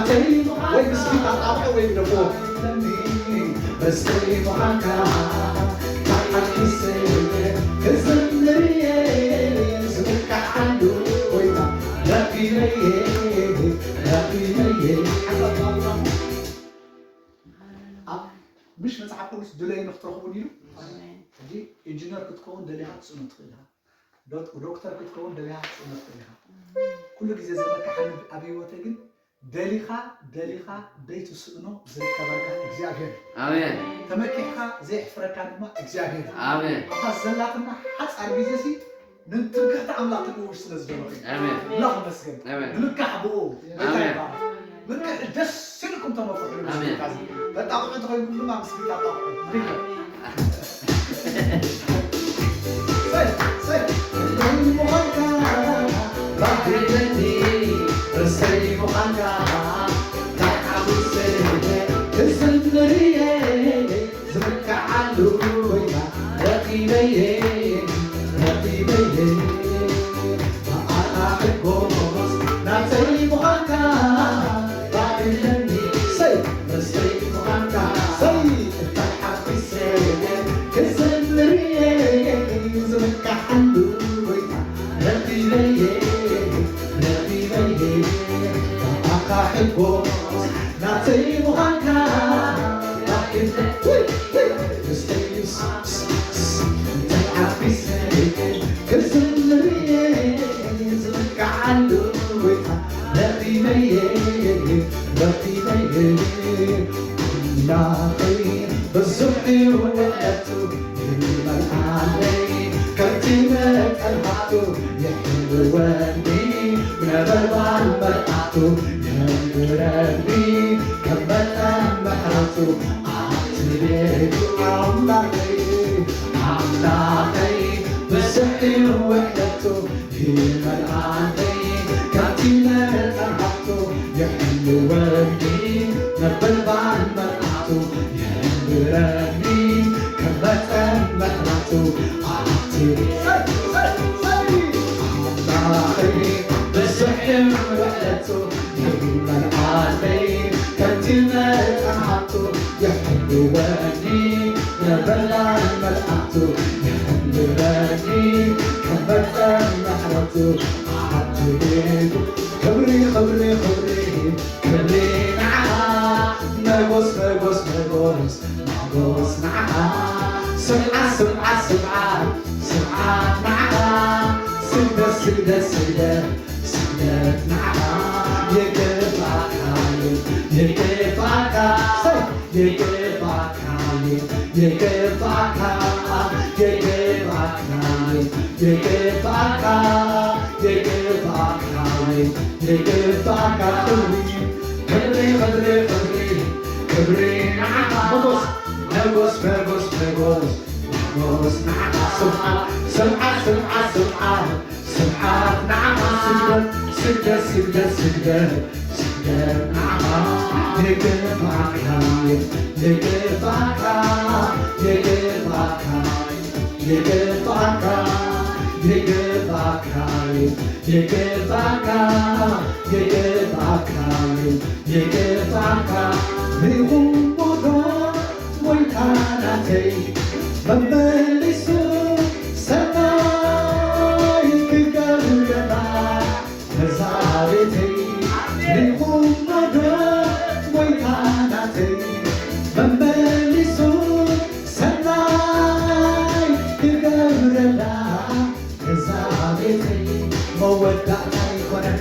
ወይ ምስኪን ኣጣብዖ ወይ ግደፍዎ። ርስተይ ምዃንካ ተሓጒሰ ክዝምር እየ፣ ዝብቃዓሉ ጎይታ ረኺበ እየ፣ ረኺበ እየ። ኣብ ምሽ መጽሓፍ ቅዱስ ድለዩ ንክትረኽቡን ኢሉ። ሕጂ ኢንጂነር ክትከውን ደሊኻ ክትስእኖ ትኽእል ኢኻ። ዶክ-፣ ዶክተር ክትከውን ደሊኻ ክትስእኖ ትኽእል ኢኻ። ኩሉ ግዜ ዘመካሓኒ ኣብ ህይወተይ ግን ደሊኻ፣ ደሊኻ ደይትስእኖ ዝርከበልካ እግዚኣብሔር እዩ። ኣሜን። ተመኪሕካ ዘየሕፍረካ ድማ እግዚኣብሔር እዩ። ኣሜን። ኣብታ ዘላትና ሓጻር ግዜ ሲ ንትምክሕቲ ኣምላኽ ክድውሽ ስለ ዝደለኹ እዩ። ኣሜን። ኣምላኽ ይመስገን። ኣሜን። ንምካሕ ብኡ ኣሜን። በቃ ደስ ኢልኩም ተመክሑ። ኣሜን። በጣም ጥዑም ተኾይንኩም ድማ ምስኪን ኣጣብዑ። ሰይ፣ ሰይ። ርስተይ ምዃንካ፣ ርስተይ ምዃንካ፣ ተሓጒሰ ክዝምር እየ። ዝብቃዓሉ ጎይታ ረኺበየ፣ ረኺበየ። ብኣኻ ሕጎስ ናተይ ምዃንካ ባዕለኒ። ሰይ፣ ርስተይ ምዃንካ፣ ሰይ፣ እንታይ ሓጒሰ ክዝምርየ። ዝብቃዓሉ ጎይታ ረኺበየ፣ ረኺበየ። ብኣኻ ሕጎስ ናተይ ምዃንካ፣ ራኪብ፣ ውይ፣ ውይ፣ ርስተይ፣ እንታይ ዓቢሰ ክዝምርየ፣ ዝብቃዓሉ ጎይታ ረኺበየ፣ ረኺበየ። ኣምላኸይ ብዙሕ እዩ ውዕለቱ፣ ይመልኣለይ ከምቲ መጠን ሃብቱ፣ የሕልወኒ ብነበልባል መርዓቱ፣ የንብረኒ ከም መጠን ምሕረቱ። ኣብቲ ቤቱ ኣምላኸይ፣ ኣምላኸይ ብዙሕ እዩ ውዕለቱ፣ ይመልኣለይ ከምቲ መጠን ሃብቱ፣ የሕልወኒ ነበልባል መርዓቱ፣ የንብረኒ ከም መጠን ምሕረቱ። ኣብቲ ኣምላኸይ ብዙሕ እዩ ውዕለቱ፣ ይመልኣለይ ከምቲ መጠን ሃብቱ፣ የሕልወኒ ነበልባል መርዓቱ፣ የንብረኒ ከም መጠን ምሕረቱ። ኣብቲ ቤቱ ክብሪ፣ ክብሪ፣ ክብሪ፣ ክብሪ ንዓኻ። መጎስ፣ መጎስ፣ መጎስ፣ መጎስ ንዓኻ። ስብዓት፣ ስብዓት፣ ስብዓት፣ ስብዓት ንዓኻ። ስግደት፣ ስግደት፣ ስግደት፣ ስግደት ንዓኻ። ይግባእካ፣ ይግባእካ፣ ይግባእካ፣ ይግባእካ፣ ይግባእካ፣ ይግባእካ፣ ይግባእካ፣ ይግባእካ ክብሪ፣ ክብሪ፣ ክብሪ፣ ክብሪ፣ ክብሪ ንዓኻ። መጎስ፣ መጎስ፣ መጎስ፣ መጎስ፣ መጎስ ንዓኻ። ስብዓት፣ ስብዓት፣ ስብዓት፣ ስብዓት፣ ስብዓት ንዓኻ። ስግደት፣ ስግደት፣ ስግደት፣ ስግደት፣ ስግደት ንዓኻ። ይግባእካ፣ ይግባእካ፣ ይግባእካ፣ ይግባእካ፣ ይግባእካ፣ ይግባእካ፣ ይግባእካ፣ ይግባእካ። ርኢኹሞ ዶ ጎይታ ናተይ መመሊሱ ሰናይ ክገብረላ ነዛ ቤተይ? ርኢኹሞ ዶ ጎይታ ናተይ መመሊሱ ሰናይ ክገብረላ ነዛ ቤተይ? መወዳእታ ኣይኮነን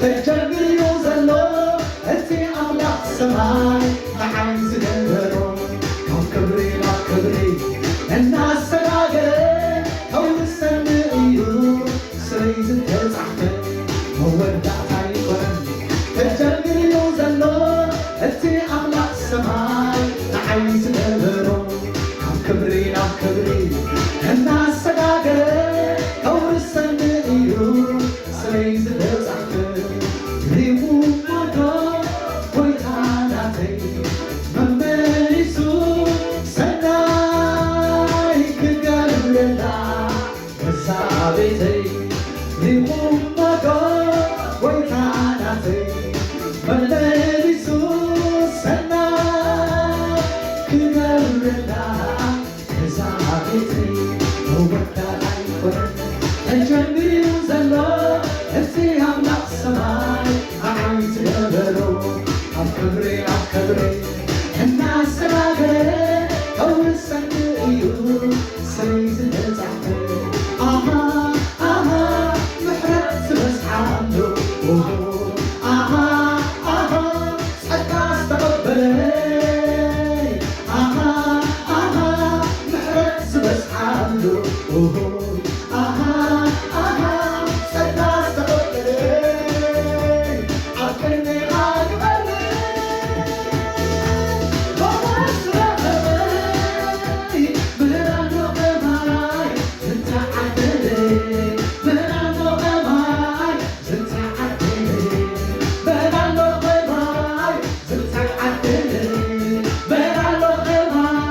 ተጀሚሩ ዘሎ፣ እቲ ኣምላኽ ሰማይ ንዓይ ዝገበሮ። ካብ ክብሪ ናብ ክብሪ እናሰጋገረ ከውርሰኒ እዩ ስለይ ዝተጻሕፈ። መወዳእታ ኣይኮነን ተጀሚሩ ዘሎ፣ እቲ ኣምላኽ ሰማይ ንዓይ ዝገበሮ። ካብ ክብሪ ናብ ክብሪ እናሰጋገረ ከውርሰኒ እዩ ስለይ ዝተጻሕፈ። ሪኹሞ ዶ ጎይታ ናተይ መመሊሱ ሰናይ ክገብረላ ነዛ ቤተይ? ሪኹሞ ዶ ጎይታ ናተይ መመሊሱ ክብሪ እናስተናገረ ከውርሰኒ እዩ ስረይ ዝተጻሕፈ። ኣሃ ኣሃ ምሕረት ዝበዝሓሉ ኦሆ ኣሃ ኣሃ ጸጋ ዝተቐበለ ኣሃ ኣሃ ምሕረት ዝበዝሓሉ ኦሆ ኣሃ ኣሃ ጸጋ ዝተቐበለ ኣብ ቅድሜኻ ክቐርብ ሞገስ ረኸበ ብራዶ ከማይ ዝተዓደለ ብራዶ ከማይ ዝተዓደለ ብራዶ ከማይ ዝተዓደለ ብራዶ ከማይ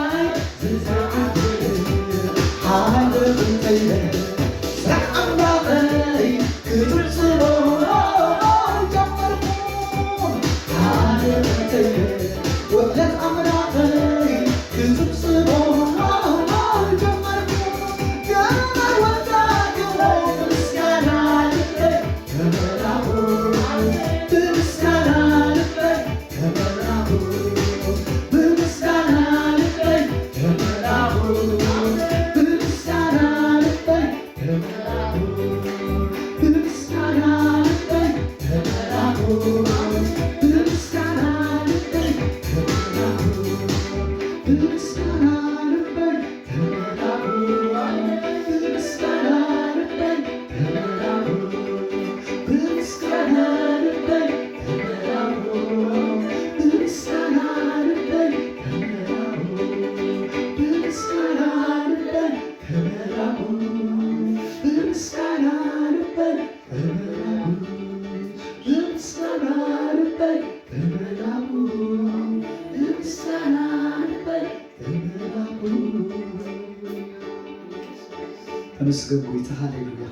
ተመስገን ጎይታ፣ ሃሌሉያ።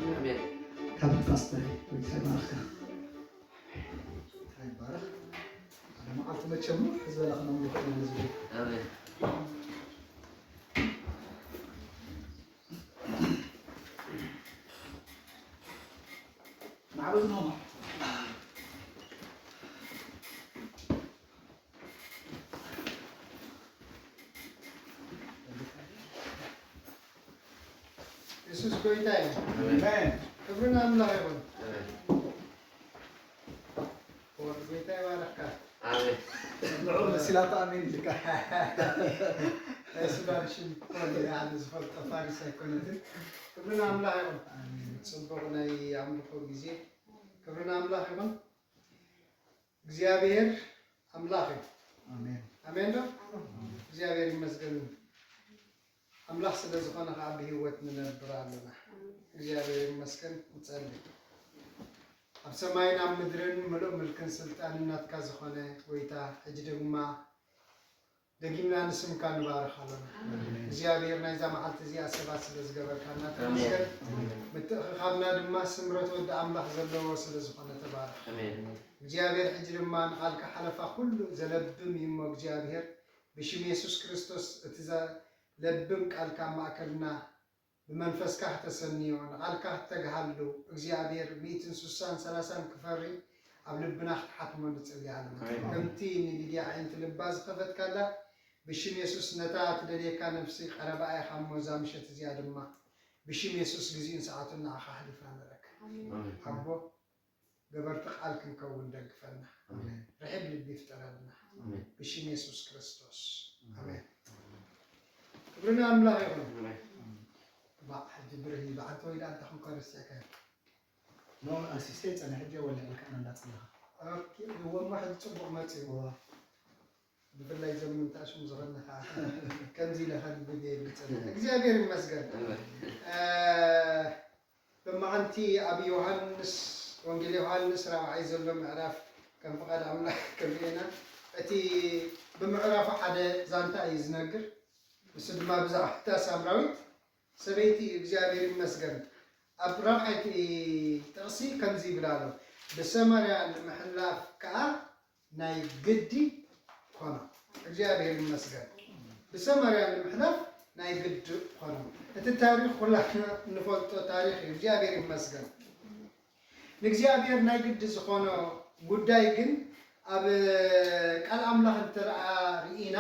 ካብ ፓስተር ጎይታ ይባርካ። ጎይታ ይባረክ። ሓደ መዓልቲ መቸም ሕዝበላ ክነምልኮ ኢና ንዝብል። የሱስ ጎይታ እዩ። ኣሜን። ክብሪ ንኣምላኽ ይኹን። ኣሜን። ክቡር ጎይታ ይባርኽካ። ኣሜን። ንዑ መሲላቶ ኣሜን ኢልካ። ናይ ሱዳን ሽም ኮን ኣነ ዝፈልጦ ፋሪስ ኣይኮነትን። ክብሪ ንኣምላኽ ይኹን። ኣሜን። ጽቡቕ ናይ ኣምልኾ ግዜ። ክብሪ ንኣምላኽ ይኹን። እግዚኣብሔር ኣምላኽ እዩ። ኣሜን። ኣሜን ዶ? እግዚኣብሔር ይመስገን። ኣምላኽ ስለ ዝኾነ ኸዓ ብህይወት ንነብር ኣለና። እግዚኣብሔር ይመስገን። ንጸሊ። ኣብ ሰማይን ኣብ ምድርን ምሉእ ምልክን ስልጣንን ናትካ ዝኾነ ጎይታ፣ ሕጂ ድማ ደጊምና ንስምካ ንባርኽ ኣለና። ኣሜን። እግዚኣብሔር ናይዛ መዓልቲ እዚኣ ሰባት ስለ ዝገበርካና ኣሜን። ተመስገን። ኣሜን። ምትእኽኻብና ድማ ስምረት ወዲ ኣምላኽ ዘለዎ ስለ ዝኾነ ተባረኽ። ኣሜን። እግዚኣብሔር ሕጂ ድማ ንቓልካ ሓለፋ ኩሉ ዘለብም እዩ እሞ እግዚኣብሔር ብሽም የሱስ ክርስቶስ እቲ ዘለብም ቃልካ ኣብ ማእከልና ብመንፈስካ ክተሰንዮ፣ ንቓልካ ክተግሃሉ፣ እግዚኣብሔር ሚእትን ስሳን ሰላሳን ክፈሪ ኣብ ልብና ክትሓትሞ ንጽሊ ኣለና። ኣሜን። ከምቲ ንሊድያ ኣዒንቲ ልባ ዝኸፈትካላ፣ ብሽም የሱስ ነታ ትደልየካ ነፍሲ ቀረባኣ ኢኻ እሞ፣ እዛ ምሸት እዚኣ ድማ ብሽም የሱስ ግዜኡን ሰዓቱን ንዓኻ ኣሕሊፍና ንረክብ። ኣሜን። ኣቦ፣ ገበርቲ ቃል ክንከውን ደግፈና። ኣሜን። ርሕብ ልቢ ይፍጠረልና። ኣሜን። ብሽም የሱስ ክርስቶስ። ኣሜን። ኣሜን። ክብሪ ንኣምላኽ ይኹን። ኣሜን። ባዕ፣ ሕጂ ብርሂ፣ ብዓንተ ወይ ደኣ እንታይ ኮንካ ረሲዕካዮ? ኖ፣ ኣሲሰ ጸንሐ፣ ሕጂ ወልዐልካ ኣነ እንዳጸለኻ። ኦኬ፣ እወ፣ እሞ ሕጂ ጽቡቕ መጺኡ። እወ። ብፍላይ እዞም ምንታይ ሽም ዝኾነ ኸዓ ከምዚ ኢለ ከንብብ እየ ይብል ጸኒሐ። እግዚኣብሔር ይመስገን። ኣሜን። እ፣ ሎማዓንቲ ኣብ ዮሃንስ፣ ወንጌል ዮሃንስ ራብዓይ ዘሎ ምዕራፍ ከም ፍቓድ ኣምላኽ ክንርኢ ኢና። እቲ ብምዕራፉ ሓደ ዛንታ እዩ ዝነግር። ንሱ ድማ ብዛዕባ እታ ሳምራዊት ሰበይቲ እዩ። እግዚኣብሔር ይመስገን። ኣብ ራብዓይቲ ጥቕሲ ከምዚ ይብል ኣሎ፣ ብሰማርያ ንምሕላፍ ከኣ ናይ ግዲ ኮኖ። እግዚኣብሔር ይመስገን። ብሰማርያ ንምሕላፍ ናይ ግዲ ኮኖ። እቲ ታሪኽ ኩላትና ንፈልጦ ታሪኽ እዩ። እግዚኣብሔር ይመስገን። ንእግዚኣብሔር ናይ ግዲ ዝኾኖ ጉዳይ ግን ኣብ ቃል ኣምላኽ እንተ ደኣ ርኢና፣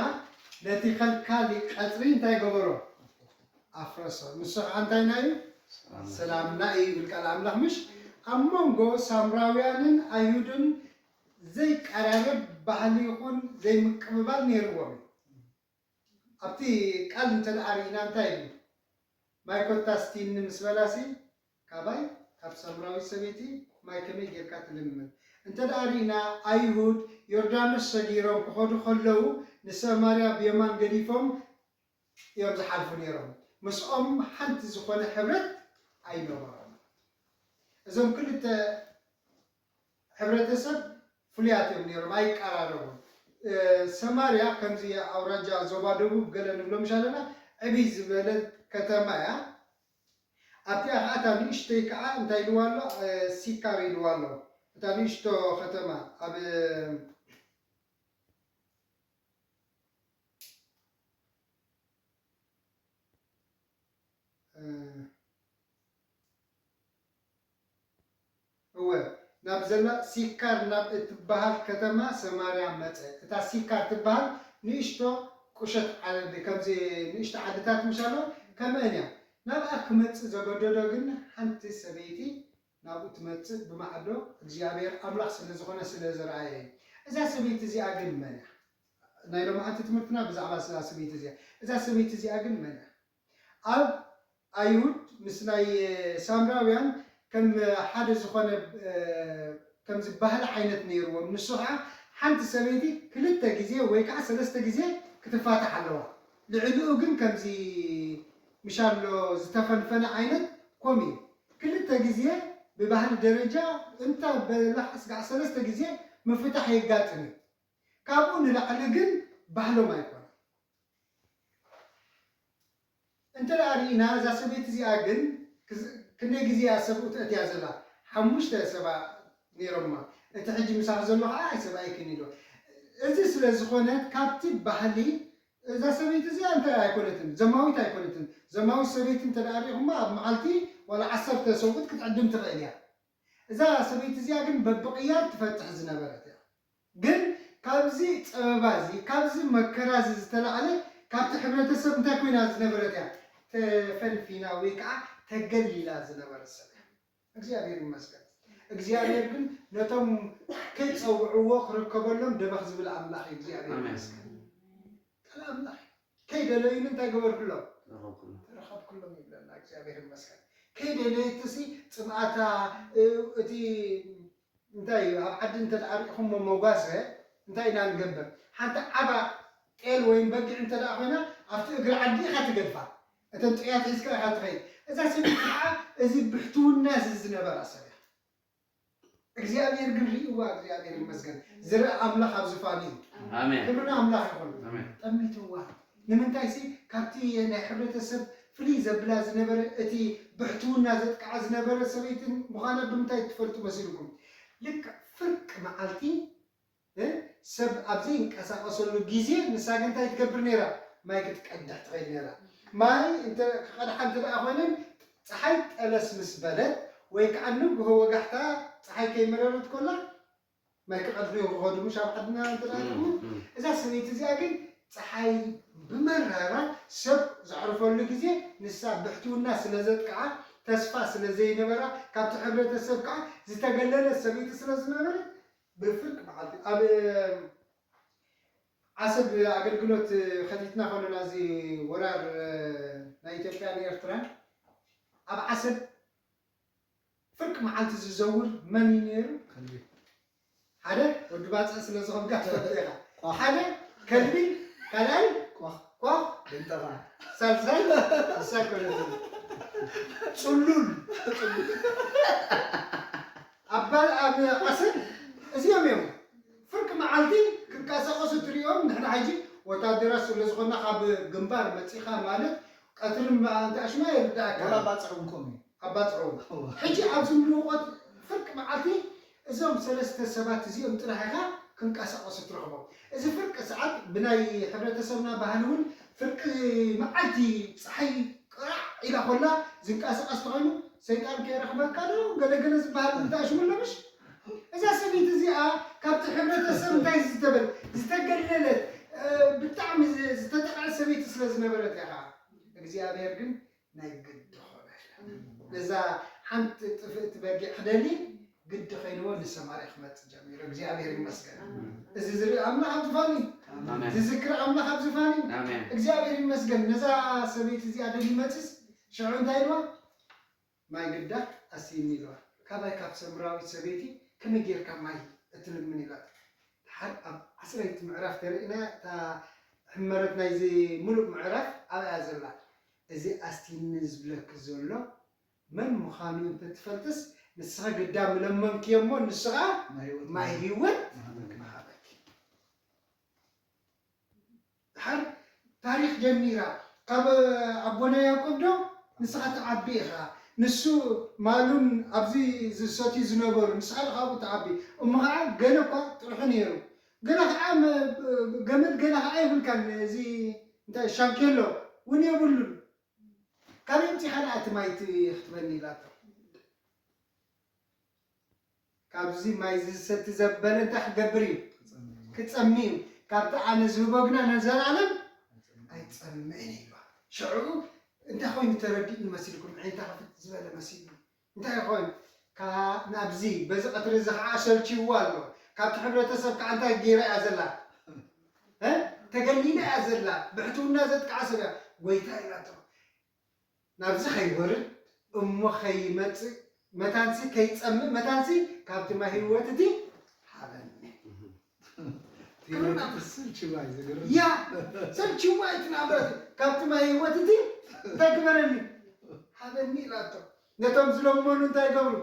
ነቲ ከልካሊ ቀጽሪ እንታይ ገበሮ? ኣፍረሶ። ንሱ ኸዓ እንታይ ኢና እዩ? ሰላምና እዩ ይብል ቃል ኣምላኽ፣ ምሽ? ኣብ መንጎ ሳምራውያንን ኣይሁድን ዘይቀራረብ ባህሊ ይኹን ዘይምቅብባል ነይርዎም እዩ። ኣብቲ ቃል እንተ ደኣ ርኢና እንታይ ይብል? ማይ ኮታ ስቲኒ ምስ በላሲ፣ ካባይ፣ ካብ ሳምራዊት ሰበይቲ ማይ ከመይ ጌርካ ትልምን? እንተ ደኣ ርኢና፣ ኣይሁድ ዮርዳኖስ ሰጊሮም ክኸዱ ከለዉ፣ ንሰማርያ ብየማን ገዲፎም እዮም ዝሓልፉ ነይሮም። ምስኦም ሓንቲ ዝኾነ ሕብረት ኣይነበሮም። እዞም ክልተ ሕብረተሰብ ፍሉያት እዮም ነይሮም፣ ኣይቀራረቡን። እ፣ ሰማርያ ከምዚ ኣውራጃ ዞባ ደቡብ ገለ ንብሎ ምሽ ኣለና፣ ዕብይ ዝበለት ከተማ እያ። ኣብቲኣ ኸዓ እታ ንእሽተይ ከዓ እንታይ ኢልዋ ኣሎ? እ፣ ሲካር ኢልዋ ኣሎ። እታ ንእሽቶ ከተማ ኣብ እ፣ እወ፣ ናብ ዘላ ሲካር ናብ እትበሃል ከተማ ሰማርያ መጸ። እታ ሲካር ትበሃል ንእሽቶ ቁሸት ዓዲ፣ ከምዚ ንእሽቶ ዓድታት ምሻሎ ከምአን እያ። ናብኣ ክመጽእ ዘገደዶ ግን ሓንቲ ሰበይቲ ናብኡ ትመጽእ ብማዕዶ እግዚኣብሔር ኣምላኽ ስለ ዝኾነ ስለ ዝረኣየ እዩ። እዛ ሰበይቲ እዚኣ ግን መን እያ? ናይ ሎማዓንቲ ትምህርትና ብዛዕባ እዛ ሰበይቲ እዚኣ። እዛ ሰበይቲ እዚኣ ግን መን እያ? ኣብ ኣይሁድ ምስ ናይ ሳምራውያን ከም ሓደ ዝኾነ፣ እ፣ ከም ዝበሃል ዓይነት ነይርዎም። ንሱ ኸዓ ሓንቲ ሰበይቲ ክልተ ግዜ ወይ ከዓ ሰለስተ ግዜ ክትፋታሕ ኣለዋ። ልዕሊኡ ግን ከምዚ ምሻሎ ዝተፈንፈነ ዓይነት ኮም እዩ። ክልተ ግዜ ብባህሊ ደረጃ እንተ በላ ስጋዕ ሰለስተ ግዜ ምፍታሕ የጋጥም እዩ። ካብኡ ንላዕሊ ግን ባህሎም ኣይኮነን። እንተ ደኣ ርኢና፣ እዛ ሰበይቲ እዚኣ ግን ክዝ-፣ ክንደይ ግዜ እያ ሰብኡ ተእትያ ዘላ? ሓሙሽተ ሰብኣ ነይሮማ። እቲ ሕጂ ምሳኺ ዘሎ ኸዓ ኣይሰብኣይክን ኢሉ። እዚ ስለ ዝኾነ፣ ካብቲ ባህሊ፣ እዛ ሰበይቲ እዚኣ እንታይ ኣይኮነትን፣ ዘማዊት ኣይኮነትን። ዘማዊት ሰበይቲ እንተ ደኣ ርኢኹማ፣ ኣብ መዓልቲ ዋላ ዓሰርተ ሰብኡት ክትዕድም ትኽእል እያ። እዛ ሰበይቲ እዚኣ ግን በብቕያር ትፈትሕ ዝነበረት እያ። ግን ካብዚ ጸበባ እዚ፣ ካብዚ መከራ እዚ ዝተላዕለ፣ ካብቲ ሕብረተሰብ እንታይ ኮይና ዝነበረት እያ? ተፈንፊና ወይ ከዓ ተገሊላ ዝነበረት ሰብ እያ። እግዚኣብሔር ይመስገን። እግዚኣብሔር ግን ነቶም ከይጸውዕዎ ክርከበሎም ደበኽ ዝብል ኣምላኽ እዩ። እግዚኣብሔር ኣሜን። ይመስገን። ቃል ኣምላኽ እዩ። ከይደለዩኒ እንታይ ገበርኩሎም? ረኸብኩሎም። ረኸብኩሎም ይብለና። እግዚኣብሔር ይመስገን። ከይደለየትሲ ጽምኣታ፣ እ-፣ እቲ እንታይ እዩ፣ ኣብ ዓዲ እንተ ደኣ ርኢኹሞ መጓሰ እንታይ ኢና ንገብር? ሓንቲ ዓባ ጤል ወይም በጊዕ እንተ ደኣ ኮይና ኣብቲ እግሪ ዓዲ ኢኻ ትገድፋ። እተን ጥያት ሒዝካ ኢኻ ትኸይድ። እዛ ሰበይቲ ከዓ እዚ ብሕትውና እዚ ዝነበራ ሰብ እያ። እግዚኣብሔር ግን ርእይዋ፣ እግዚኣብሔር ይመስገን። ዝረአ ኣምላኽ ኣብ ዝፋኑ እዩ። ኣሜን። ክብሪ ንኣምላኽ ይኹን። ኣሜን። ጠሚትዋ። ንምንታይሲ ካብቲ ናይ ሕብረተሰብ ፍልይ ዘብላ ዝነበረ፣ እቲ ብሕትውና ዘጥቅዓ ዝነበረ ሰበይቲ ምዃና ብምንታይ ትፈልጡ መሲልኩም? ልክዕ ፍርቂ መዓልቲ፣ እ፣ ሰብ ኣብ ዘይንቀሳቐሰሉ ግዜ ንሳ ግን እንታይ ትገብር ነይራ? ማይ ክትቀድሕ ትኸይድ ነይራ። ማይ እንተ ክቐድሓ እንተ ደኣ ኮይነን፣ ጸሓይ ጠለስ ምስ በለት ወይ ከዓ ንግሆ ወጋሕታ ጸሓይ ከይመረረት ኮላ፣ ማይ ክቐድሑ እዮም ክኸዱ፣ ምሽ ኣብ ዓድና እንተ ደኣ እም፣ ትብሉ። እም። እዛ ሰበይቲ እዚኣ ግን ጸሓይ ብመረራ ሰብ ዘዕርፈሉ ግዜ ንሳ ብሕትውና ስለ ዘጥቅዓ፣ ተስፋ ስለ ዘይነበራ፣ ካብቲ ሕብረተሰብ ከዓ ዝተገለለት ሰበይቲ ስለ ዝነበረት፣ ብፍርቂ መዓልቲ ኣብ ዓሰብ ኣገልግሎት ከቲትና ከለና፣ እዚ ወራር ናይ ኢትዮጵያ ንኤርትራ፣ ኣብ ዓሰብ ፍርቂ መዓልቲ ዝዘውር መን እዩ ነይሩ? ከልቢ። ሓደ ወዲ ባጽዕ ስለ ዝኾንካ ትፈልጦ ኢኻ። ቋኽ። ሓደ ከልቢ፣ ካልኣይ ቋኽ። ቋኽ። ደንጠፋ። ሳልሳይ ንሳ ኮነት። ጽሉል። ኣብ ባ-፣ ኣብ ዓሰብ እዚኦም እዮም። ፍርቂ መዓልቲ ክንቀሳቐሱ ትሪኦም። ንሕና ሕጂ ወታደራት ስለ ዝኾንና ካብ ግንባር መጺኻ ማለት ቀትርን ማ-፣ እንተ ኣሽማ ይርዳእካ። ዋላ ባጽዕ እውን ከምኡ እዩ። ኣብ ባጽዕ እውን። እወ። ሕጂ ኣብዚ ምውቆት ፍርቂ መዓልቲ እዞም ሰለስተ ሰባት እዚኦም ጥራሕ ኢኻ ክንቀሳቐሱ ትረኽቦም። እዚ ፍርቂ ሰዓት ብናይ ሕብረተሰብና ባህሊ እውን ፍርቂ መዓልቲ ጸሓይ ቅራዕ ኢላ ኮላ ዝንቀሳቐስ ተኾይኑ ሰይጣን ከይረኽበካ ዶ ገለገለ ዝበሃል እንታይ ሽሙ ኣሎ ምሽ? እዛ ሰበይቲ እዚኣ ካብቲ ሕብረተሰብ እንታይ ዝተበል ዝተገለለት እ፣ ብጣዕሚ ዝ- ዝተጠቕዐት ሰበይቲ ስለ ዝነበረት እያ። ከዓ እግዚኣብሔር ግን ናይ ግዲ ኾነ። ነዛ ሓንቲ ጥፍእቲ በጊዕ ክደሊ ግዲ ኮይንዎ ንሰማርያ ክመጽእ ጀሚሩ። እግዚኣብሔር ይመስገን። እዚ ዝርኢ ኣምላኽ ኣብ ዝፋን እዩ። ኣሜን። ዝዝክር ኣምላኽ ኣብ ዝፋን እዩ። ኣሜን። እግዚኣብሔር ይመስገን። ነዛ ሰበይቲ እዚኣ ደሊ መጽስ ሽዑ እንታይ ኢልዋ? ማይ ግዳ ኣስይኒ ኢልዋ። ካባይ ካብ ሰምራዊት ሰበይቲ ከመይ ጌርካ ማይ እትልምን ኢላቶ። ድሓር ኣብ ዓስረይቲ ምዕራፍ ተርእና እታ ሕመረት ናይዚ ሙሉእ ምዕራፍ ኣብኣ ዘላ። እዚ ኣስቲኒ ዝብለኪ ዘሎ መን ምዃኑ እንተትፈልጥስ ንስኻ ግዳ ምለመንክዮ እሞ ንሱ ኸዓ ማይ ህይወት ምሃበኪ። ድሓር ታሪኽ ጀሚራ ካብ ኣቦና ያዕቆብ ዶ ንስኻ ትዓቢ ኢኻ፣ ንሱ ማሉን ኣብዚ ዝሰትዩ ዝነበሩ ንስኻ ዶ ካብኡ ትዓቢ። እሞ ኸዓ ገለ እኳ ጥርሑ ነይሩ፣ ገለ ኸዓ ገመድ ገለ ኸዓ የብልካን፣ እዚ እንታይ ሻንኬሎ እውን የብሉን። ካበይ ኣምፂኻ ደኣ እቲ ማይ እቲ ክትበኒ ኢላቶ። ካብዚ ማይ ዝሰቲ ዘበለ እንታይ ክገብር እዩ? ክፀሚ እዩ። ካብቲ ኣነ ዝህቦ ግና ንዘለኣለም ኣይፀምእን እዩ። ሽዑ እንታይ ኮይኑ ተረዲእኒ መሲልኩም? ዓይንታ ክፍት ዝበለ መሲሉ እንታይ ይኾን? ናብዚ በዚ ቀትሪ እዚ ከዓ ሰልችይዋ ኣሎ። ካብቲ ሕብረተሰብ ከዓ እንታይ ገይራ እያ ዘላ? ተገሊላ እያ ዘላ። ብሕትውና ዘጥቅዓ ሰብ እያ። ጎይታ ኢላቶ ናብዚ ከይወርድ እሞ ከይመፅእ መታንሲ ከይፀምእ መታንሲ ካብቲ ማይ ህይወት እቲ ሃበኒ። ስልችዋይ ዝግርም ያ ሰልችዋ እቲ ናብረት ካብቲ ማይ ህይወት እቲ እንታይ ግበረኒ ሃበኒ ኢላቶ። ነቶም ዝለመኑ እንታይ ገብሩ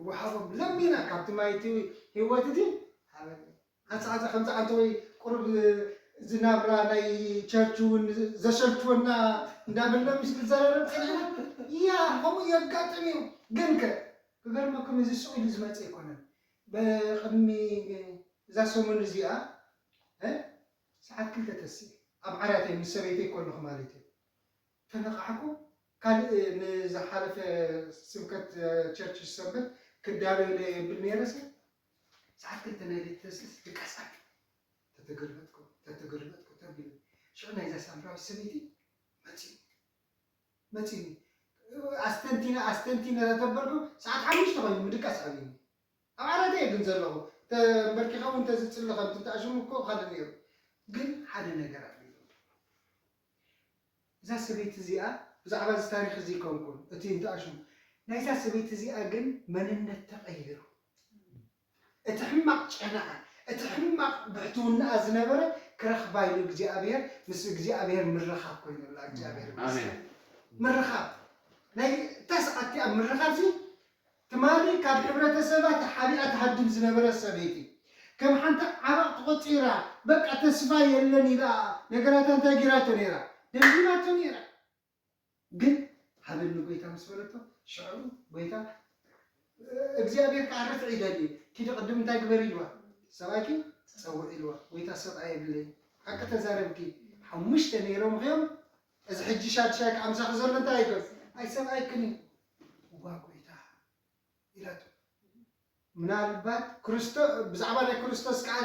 ወሃቦም ለሚና ካብቲ ማይ እቲ ህይወት እቲ ሃበኒ። ሓንሳሓንሳ ከምዚ ዓንተ ወይ ቁሩብ ዝናብራ ናይ ቸርች እውን ዘሰልችወና እንዳበልና ምስ ንዘራረብ ፀኒሕና ያ ከምኡ የጋጥም እዩ። ግን ከ ክገርመኩም እዚ ስቕ ኢሉ ዝመፀ ኣይኮነን። ብቅድሚ እዛ ሰሙን እዚኣ እ ሰዓት ክልተ ተስእ ኣብ ዓራተይ ምስ ሰበይተይ ከለኹ ማለት እዩ ተነቓሕኩ። ካልእ ንዝሓለፈ ስብከት ቸርች ዝሰብክ ክዳሎ ኢለ የብል ነይረ ሰብ ሰዓት ክልተ ናይ ሌሊት ተስእስ ድቃስ ኣቢሉ ተተገልበጥኩ ተተገልበጥኩ ተቢሉ ሽዑ ናይዛ ሳምራዊት ሰበይቲ መፂኡ መፂኒ ኣስተንቲነ ኣስተንቲነ ተበልኩ ሰዓት ሓሙሽተ ኮይኑ ምድቃስ ኣብዩኒ ኣብ ዓራተይ ግን ዘለኹ ተንበርኪኸ እውን ተዝፅሊ ከምቲ ተኣሽሙ እኮ ካልእ ነይሩ ግን ሓደ ነገር ኣቢሉ እዛ ሰበይቲ እዚኣ ብዛዕባ እዚ ታሪክ እዚ ይከንኩን እቲ እንተኣሽሙ ናይዛ ሰበይቲ እዚኣ ግን መንነት ተቐይሩ እቲ ሕማቕ ጨናኣ እቲ ሕማቕ ብሕትውናኣ ዝነበረ ክረኽባ ኢሉ እግዚኣብሔር ምስ እግዚኣብሔር ምርኻብ ኮይኑላ እግዚኣብሔር ይመስገን ምርኻብ ናይ እታ ሰዓት እቲኣ ምርኻብ ሲ ትማሊ ካብ ሕብረተሰባ ተሓቢኣ ትሃድም ዝነበረት ሰበይቲ ከም ሓንቲ ዓባቕ ተቖጺራ በቃ ተስፋ የለን ኢላ ነገራታ እንታይ ጌራቶ ነይራ ደምዲማቶ ነይራ ግን ሃበኒ ጎይታ ምስ በለቶ ሽዑ ጎይታ እግዚኣብሔር ከዓ ርትዕ ይደሊ ኪዲ ቅድም እንታይ ግበር ኢልዋ ሰብኣይኪ ፀውዕ ኢልዋ ጎይታ ሰብኣይ የብለይ ሓቂ ተዛረብኪ ሓሙሽተ ነይሮም ዮም እዚ ሕጂ ሻድሻይ ከዓ ምሳኺ ዘሎ እንታይ ኣይኮን ኣይ ሰብኣይክን እዩ እዋ ጎይታ ኢላቶ ምናልባት ክርስቶ ብዛዕባ ናይ ክርስቶስ ከዓ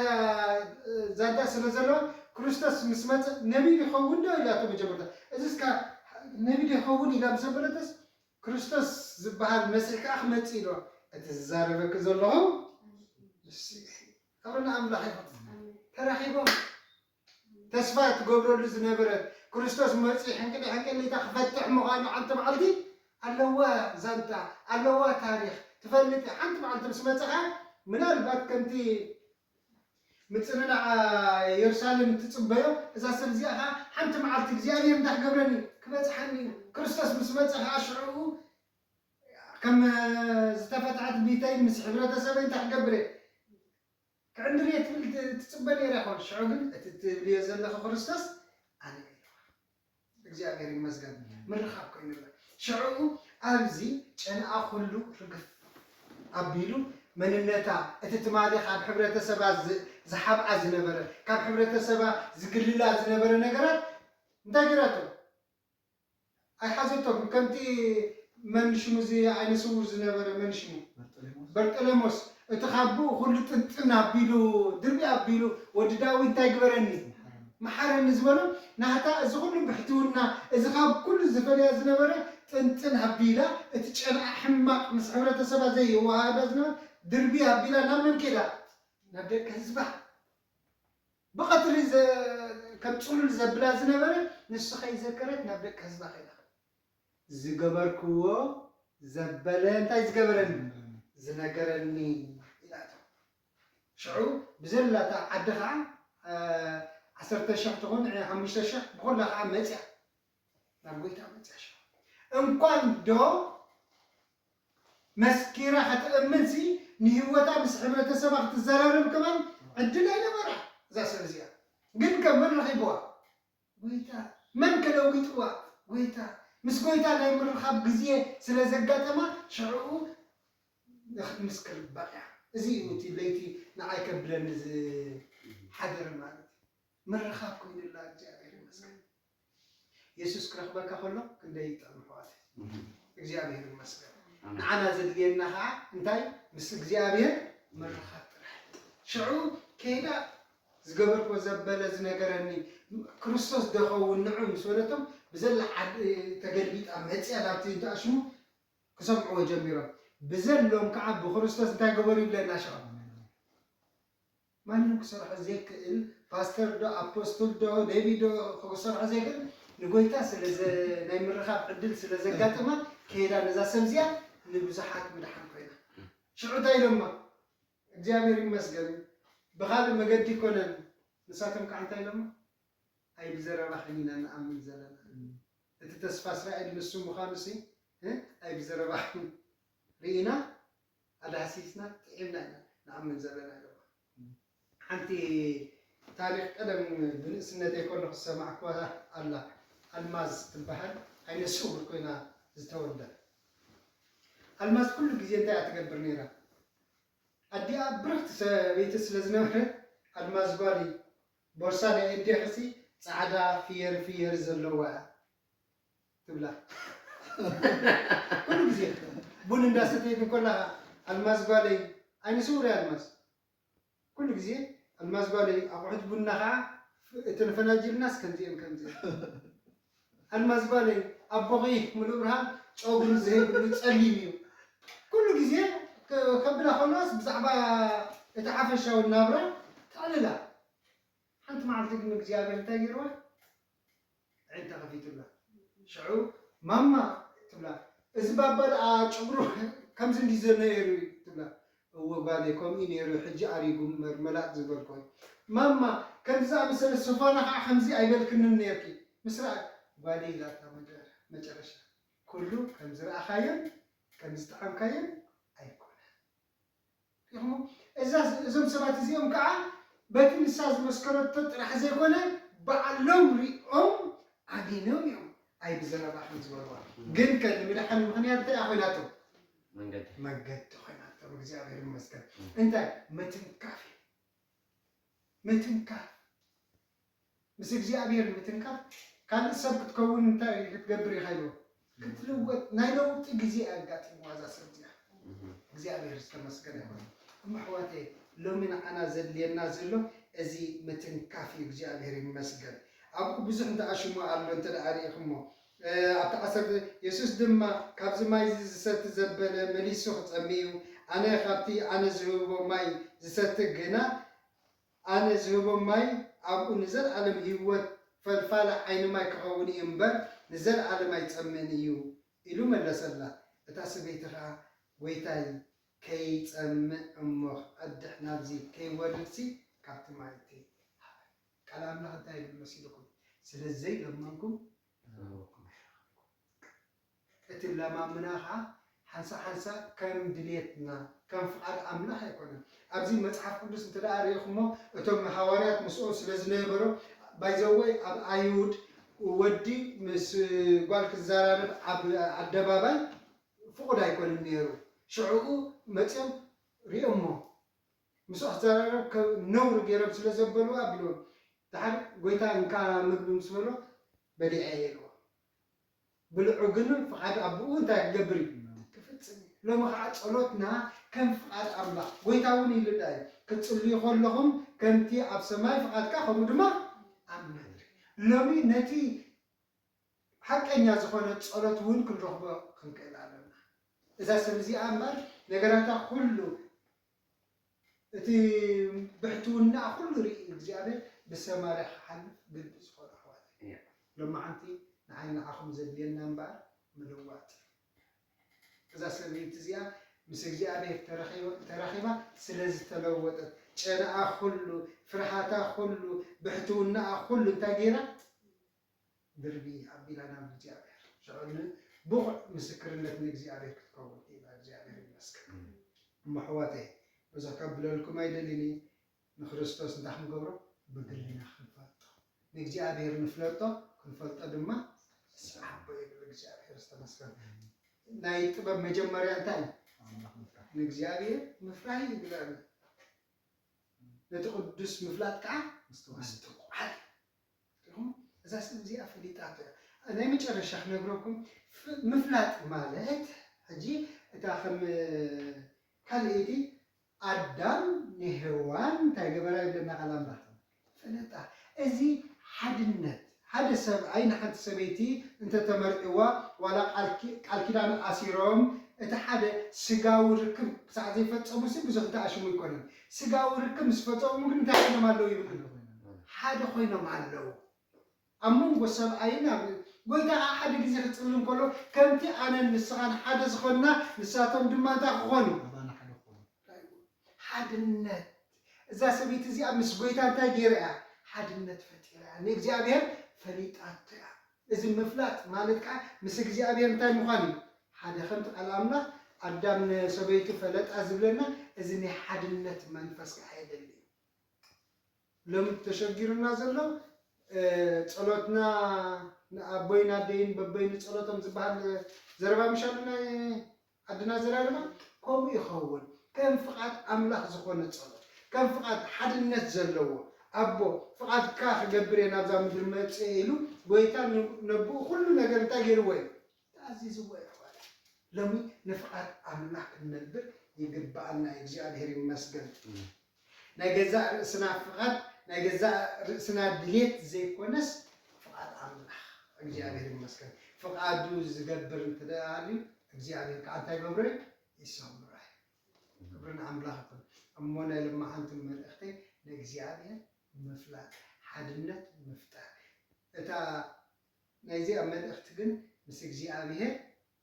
ዛንታ ስለ ዘለዋ ክርስቶስ ምስ መፀ ነቢይ ይኸውን ዶ ኢላቶ መጀመርታ እዚ እስካ ነቢይ ዶ ይኸውን ኢላ ምስ ኣበለተስ ክርስቶስ ዝበሃል መሲሕ ከዓ ክመፅእ ኢልዋ እቲ ዝዛረበኪ ዘለኹ ንሱ እዩ ክብሪ ንኣምላኽ ይኹን ተራኺቦም ተስፋ ትገብረሉ ዝነበረት ክርስቶስ መፂኡ ሕንቅሊ ሕንቅሊታ ክፈትሕ ምዃኑ ሓንቲ መዓልቲ ኣለዋ ዛንታ ኣለዋ ታሪክ ትፈልጥ ሓንቲ መዓልቲ ምስ መፀኻ ምናልባት ከምቲ ምፅንናዕ የሩሳሌም ትፅበዮ እዛ ሰብ እዚኣ ከዓ ሓንቲ መዓልቲ እግዚኣብሔር እንታይ ክገብረኒ ክበፅሓኒ ክርስቶስ ምስ መፀ ከዓ ሽዕኡ ከም ዝተፈትሐት ቢተይ ምስ ሕብረተሰበይ እንታይ ክገብር እየ ክዕንድር እየ ትብል ትፅበ ነይረ ይኸውን ሽዑ ግን እቲ ትብልዮ ዘለኺ ክርስቶስ ኣነ እየ እግዚኣብሔር ይመስገን ምርኻብ ኮይኑላ ሽዑ ኣብዚ ጨንኣ ኩሉ ርግፍ ኣቢሉ መንነታ እቲ ትማሊ ካብ ሕብረተሰባ ዝሓብኣ ዝነበረ ካብ ሕብረተሰባ ዝግልላ ዝነበረ ነገራት እንታይ ገይራቶ ኣይሓዘቶም ከምቲ መን ሽሙ እዚ ዓይነ ስውር ዝነበረ መን ሽሙ? በርጠሌሞስ። በርጠሌሞስ። እቲ ካብ ብኡ ኩሉ ጥንጥን ኣቢሉ ድርቢ ኣቢሉ ወዲ ዳዊት እንታይ ግበረኒ? መሓረኒ ዝበሎ ናታ እዚ ኩሉ ብሕትውና እዚ ካብ ኩሉ ዝፈልያ ዝነበረ ጥንጥን ኣቢላ እቲ ጨንዓ ሕማቕ ምስ ሕብረተሰባ ዘይወሃሃዳ ዝነበረ ድርቢ ኣቢላ ናብ መን ከይዳ? ናብ ደቂ ህዝባ ብቐትሪ ዘ- ከም ጽሉል ዘብላ ዝነበረ ንሱ ከይዘከረት ናብ ደቂ ህዝባ ከይዳ። ዝገበርክዎ ዘበለ እንታይ ዝገበረኒ ዝነገረኒ ኢላቶ። ሽዑ ብዘላታ ዓዲ ከዓ ዓሰርተ ሽሕ ትኹን ሓሙሽተ ሽሕ ብኮላ ከዓ መፅያ ናብ ጎይታ መፅያ። ሽዑ እንኳን ዶ መስኪራ ከተእምንሲ ንህይወታ ምስ ሕብረተሰባ ክትዘራረብ ከማን ዕድል ኣይነበራ። እዛ ሰብ እዚኣ ግን ከም መን ረኺብዋ? ጎይታ። መን ከለዊጥዋ? ጎይታ። ምስ ጎይታ ናይ ምርኻብ ግዜ ስለ ዘጋጠማ ሽዕኡ ንክትምስክር በቕያ። እዚ እዩ እቲ ለይቲ ንዓይ ከብለኒ ዝሓደረ ማለት እዩ። ምርኻብ ኮይኑላ እግዚኣብሔር ይመስገን። የሱስ ክረኽበካ ከሎ ክንደይ ይጥዕም ኣሕዋት። እግዚኣብሔር ይመስገን። ንዓና ዘድልየና ከዓ እንታይ ምስ እግዚኣብሔር ምርኻብ ጥራሕ። ሽዑ ከይዳ ዝገበርክዎ ዘበለ ዝነገረኒ ክርስቶስ ዶ ኸውን ንዑ ምስ በለቶም ብዘላ ዓዲ ተገልቢጣ መፅያ ናብቲ እንትኣሽሙ ክሰምዕዎ ጀሚሮም። ብዘሎም ከዓ ብክርስቶስ እንታይ ገበሩ ይብለና ሽዑ። ማንም ክሰርሖ ዘይክእል ፓስተር ዶ ኣፖስትል ዶ ነቢ ዶ ክሰርሖ ዘይክእል ንጎይታ ስለ ናይ ምርኻብ ዕድል ስለ ዘጋጥማ ከይዳ ነዛ ሰብ እዚኣ ንብዙሓት ምድሓን ኮይና። ሽዑ እንታይ ኢሎማ? እግዚኣብሔር ይመስገን ብካልእ መገዲ ይኮነን። ንሳቶም ከዓ እንታይ ኢሎማ? ኣይብዘረባኽን ኢና ንኣምን ዘለና። እቲ ተስፋ እስራኤል ንሱ ምዃኑ ሲ ኣይብዘረባኽን ርኢና ኣዳህሲስና ጥዒምና ኢና ንኣምን ዘለና ኢሎማ። ሓንቲ ታሪኽ ቀደም ብንእስነተይ ከለኹ ዝሰማዕኩዋ ኣላ። ኣልማዝ ትበሃል ዓይነ ስውር ኮይና ዝተወልደ። ኣልማዝ ኩሉ ግዜ እንታይ እያ ትገብር ነይራ? ኣዲኣ ብርኽቲ ሰበይቲ ስለ ዝነበረት ኣልማዝ ጓሊ ቦርሳ ናይ ኣዴኺ ሲ ፃዕዳ ፍየር ፍየር ዘለዋ እያ ትብላ። ኩሉ ግዜ ቡን እንዳሰተየት እንኮላ ኣልማዝ ጓለይ ኣይነ ስውር እያ ኣልማዝ ኩሉ ግዜ ኣልማዝ ጓለይ ኣቑሑት ቡና ከዓ እተን ፈናጅልናስ ከምዚአን ከምዚአን ኣልማዝ ጓለይ ኣቦኺ ሙሉእ ብርሃን ጨጉሪ ዘይብሉ ፀሊም እዩ ኩሉ ግዜ ከብላ ከለዋስ ብዛዕባ እቲ ሓፈሻዊ ናብራ ተዕልላ ሓንቲ መዓልቲ ግን እግዚኣብሔር እንታይ ገይርዋ ዕድ ተኸፊቱላ ሽዑ ማማ ትብላ እዚ ባባ ደኣ ጨጉሩ ከምዚ እንዲ ዘሎ ነይሩ ትብላ እወ ጓለይ ከምኡ ነይሩ ሕጂ ኣሪጉ እምበር መላጥ ዝበልኮ ማማ ከምዚ ዝኣመሰለ ሶፋና ከዓ ከምዚ ኣይበልክንን ነይርኪ ምስ ረኣይ ጓለይ ኢላታ መጨረሻ ኩሉ ከምዝረኣኻዮን ከምዝጠዓምካዮን ኣይኮነን ሪኢኹሞ እዛ እዞም ሰባት እዚኦም ከዓ በቲ ንሳ ዝመስከረቶ ጥራሕ ዘይኮነ ባዕሎም ሪኦም ኣሚኖም እዮም ኣይ ብዘረባ ከም ዝበልዋ ግን ከ ንምድሓን ምክንያት እንታይ ኮይናቶም መንገዲ መንገዲ ኮይናቶም እግዚኣብሔር ይመስገን እንታይ ምትንካፍ እዩ ምትንካፍ ምስ እግዚኣብሔር ምትንካፍ ካልእ ሰብ ክትከውን እንታይ ክትገብር ኢኻ ኢልዎ ክትልወጥ ናይ ለውጢ ግዜ ኣጋጢምዋ እዛ ሰብ እዚኣ እግዚኣብሔር ዝተመስገነ ይኹን እሞ ኣሕዋተይ ሎሚ ንዓና ዘድልየና ዘሎ እዚ ምትንካፍ እዩ እግዚኣብሔር ይመስገን ኣብኡ ብዙሕ እንተኣሽሙ ኣሎ እንተ ደኣ ርኢኹሞ ኣብቲ ዓሰርተ የሱስ ድማ ካብዚ ማይ እዚ ዝሰቲ ዘበለ መሊሱ ክጸሚ እዩ ኣነ ካብቲ ኣነ ዝህቦ ማይ ዝሰቲ ግና ኣነ ዝህቦ ማይ ኣብኡ ንዘለኣለም ህይወት ፈልፋሊ ዓይኒ ማይ ክኸውን እዩ እምበር ንዘለኣለም ኣይጸምእን እዩ ኢሉ መለሰላ። እታ ሰበይቲ ኸኣ ጐይታይ ከይጸምእ እሞ ክቐድሕ ናብዚ ከይወርድሲ ካብቲ ማይ እቲ ሃበኒ። ቃል ኣምላኽ እንታይ ይብል መሲልኩም? ስለ ዘይለመንኩም ዝህበኩም ኣይረኸብኩም። እቲ ለማምና ኸዓ ሓንሳ ሓንሳ ከም ድልየትና ከም ፍቓድ ኣምላኽ ኣይኮነን። ኣብዚ መጽሓፍ ቅዱስ እንተ ደኣ ርኢኹሞ እቶም ሃዋርያት ምስኦም ስለ ዝነበሩ ባይዘወይ ኣብ ኣይሁድ ወዲ ምስ ጓል ክዘራረብ ኣብ ኣደባባይ ፍቑድ ኣይኮነን ነይሩ። ሽዕኡ መጺኦም ሪኦሞ ምስኡ ክዘራረብ ከም ነውሪ ገይሮም ስለ ዘበልዎ ኣቢሎም ደሓር ጎይታ እንካ ምግቢ ምስ በሎ በሊዐ እየ ኢልዎ። ብልዑ ግን ፍቓድ ኣቦኡ እንታይ ክገብር እዩ? ክፍጽም እዩ። ሎሚ ከዓ ጸሎትና ከም ፍቓድ ኣምላኽ፣ ጎይታ እውን ኢሉ ዳ እዩ፣ ክትጽልዩ ከለኹም ከምቲ ኣብ ሰማይ ፍቓድካ ከምኡ ድማ ኣብ ምድሪ። ሎሚ ነቲ ሓቀኛ ዝኾነ ጸሎት እውን ክንረኽቦ ክንክእል ኣለና። እዛ ሰብ እዚኣ እምበር ነገራታ ኩሉ፣ እቲ ብሕትውና ኩሉ ርኢ እግዚኣብሔር ብሰማርያ ክሓልፍ ግዲ ዝኾነ ኣሕዋት። ሎማዓንቲ ንዓይ ንዓኹም ዘድልየና እምበኣር ምልዋጥ። እዛ ሰበይቲ እዚኣ ምስ እግዚኣብሔር ተራኺባ ስለ ዝተለወጠት፣ ጨነኣ ኩሉ፣ ፍርሃታ ኩሉ፣ ብሕትውናኣ ኩሉ እንታይ ገይራ? ድርቢ ኣቢላ ናብ እግዚኣብሔር ሽዑ ብቑዕ ምስክርነት ንእግዚኣብሔር ክትከውን ክኢላ። እግዚኣብሔር ይመስገን። እሞ ኣሕዋተይ፣ ብዙሕ ከብለልኩም ኣይደልን። ንክርስቶስ እንታይ ክንገብሮ? ብግልና ክንፈልጦ፣ ንእግዚኣብሔር ንፍለጦ፣ ክንፈልጦ ድማ ንስዓቦ ይብል። እግዚኣብሔር ዝተመስገነ። ናይ ጥበብ መጀመርያ እንታይ እዩ? ንእግዚኣብሔር ምፍራህ እዩ ይብለና። ነቲ ቅዱስ ምፍላጥ ከዓ ምስትውዓል። ምስትውዓል። እዛ ስም እዚኣ ፈሊጣቶ እያ። ናይ መጨረሻ ክነግረኩም፣ ምፍላጥ ማለት ሕጂ እታ ከም ካልኣይቲ ኣዳም ንሄዋን እንታይ ገበራ ይብለና ቃል ኣምላኽ? ፈለጣ። እዚ ሓድነት፣ ሓደ ሰብኣይ ንሓንቲ ሰበይቲ እንተተመርዕዋ ዋላ ቃል ኪዳን ኣሲሮም እቲ ሓደ ስጋዊ ርክብ ክሳዕ ዘይፈጸሙ ሲ ብዙሕ ተኣሽሙ ኣይኮነን። ስጋዊ ርክብ ምስ ፈጸሙ ግን እንታይ ኮይኖም ኣለዉ ይብል? ሓደ ኮይኖም ኣለዉ። ኣብ መንጎ ሰብኣይን ኣብ ጎይታ ከዓ ሓደ ግዜ ክጽሊ እንከሎ ከምቲ ኣነን ንስኻን ሓደ ዝኾንና ንሳቶም ድማ እንታይ ክኾኑ? ሓድነት። እዛ ሰበይቲ እዚኣ ምስ ጎይታ እንታይ ገይራ እያ? ሓድነት ፈጢራ እያ። ንእግዚኣብሔር ፈሊጣቶ እያ። እዚ ምፍላጥ ማለት ከዓ ምስ እግዚኣብሔር እንታይ ምዃን እዩ? ሓደ ከምቲ ቃል ኣምላኽ ኣዳም ንሰበይቱ ፈለጣ ዝብለና እዚ ናይ ሓድነት መንፈስ ከዓ የደሊ እዩ። ሎሚ ተሸጊሩና ዘሎ ጸሎትና ንኣቦይን ኣደይን በበይኑ ጸሎቶም ዝበሃል ዘረባ ምሻሉ ናይ ዓድና ዘረባ ከምኡ ይኸውን። ከም ፍቓድ ኣምላኽ ዝኾነ ጸሎት፣ ከም ፍቓድ ሓድነት ዘለዎ ኣቦ ፍቓድካ ክገብር እየ ናብዛ ምድሪ መጽእ ኢሉ ጎይታ ነብኡ ኩሉ ነገር እንታይ ገይርዎ እዩ? ተኣዚዝዎ እዩ። ሎሚ ንፍቓድ ኣምላኽ ክንነብር ይግብኣና እዩ። እግዚኣብሔር ይመስገን። ናይ ገዛእ ርእስና ፍቓድ፣ ናይ ገዛእ ርእስና ድሌት ዘይኮነስ ፍቓድ ኣምላኽ እግዚኣብሔር ይመስገን። ፍቓዱ ዝገብር እንተ ደኣ ኣልዩ እግዚኣብሔር ከዓ እንታይ ይገብሮ እዩ? ይሰምሮ እዩ። ክብሪ ንኣምላኽ ይኹን። እሞ ናይ ሎማዓንቲ መልእኽተይ ንእግዚኣብሔር ምፍላጥ፣ ሓድነት ምፍጣር። እታ ናይዚኣ መልእኽቲ ግን ምስ እግዚኣብሔር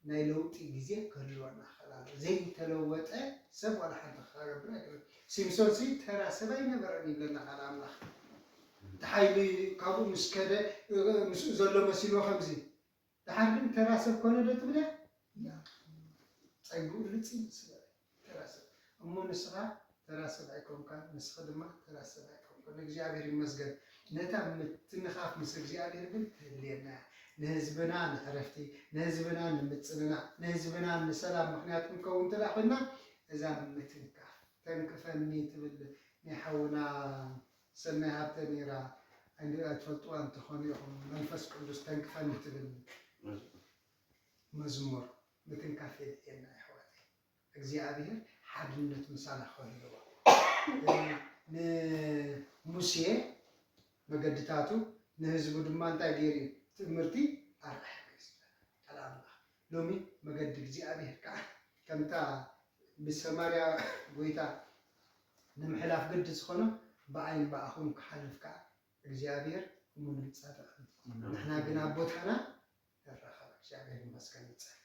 ናይ ለውጢ ግዜ ክህልወና ክእል ኣሎ። ዘይተለወጠ ሰብ ዋላ ሓንቲ ክገብር ኣይክእልን። ሲምሶን ሲ ተራ ሰብ ኣይነበረን ይብለና ቃል ኣምላኽ። እቲ ሓይሊ ካብኡ ምስ ከደ ምስኡ ዘሎ መሲልዎ ከምዚ። ደሓር ግን ተራ ሰብ ኮነ ዶ ትብለ? ጸግኡ ልጽ ይመስለ። ተራ ሰብ። እሞ ንስኻ ተራ ሰብ ኣይኮንካን፣ ንስኺ ድማ ተራ ሰብ ኣይኮንኩን። እግዚኣብሔር ይመስገን። ነታ ምትንኻፍ ምስ እግዚኣብሔር ግን ትህልየና እያ። ንህዝብና ንዕረፍቲ፣ ንህዝብና ንምጽንናዕ፣ ንህዝብና ንሰላም ምኽንያት ክንከውን እንተ ደኣ ኮይንና፣ እዛ ምትንካፍ ተንክፈኒ ትብል ናይ ሓውና ሰናይ ሃብተ ነይራ። ኣይትፈልጥዋ እንተኾኑ ኢኹም፣ መንፈስ ቅዱስ ተንክፈኒ ትብል መዝሙር ምትንካፍ የድልየና ኣሕዋተይ። እግዚኣብሔር ሓድነት ምሳና ክህልዎ ንሙሴ መገድታቱ ንህዝቡ ድማ እንታይ ገይሩ እዩ? ትእምርቲ ኣርኣያ። ቃል ኣምላኽ ሎሚ መገዲ እግዚኣብሔር ከዓ ከምታ ብሰማርያ ጎይታ ንምሕላፍ ግዲ ዝኾኖ ብኣይን ብኣኹም ክሓልፍ ከዓ እግዚኣብሔር እሙንን ጻድቕን። ንሕና ግን ኣብ ቦታና ንራኸብ። እግዚኣብሔር ይመስገን። ንጸሊ።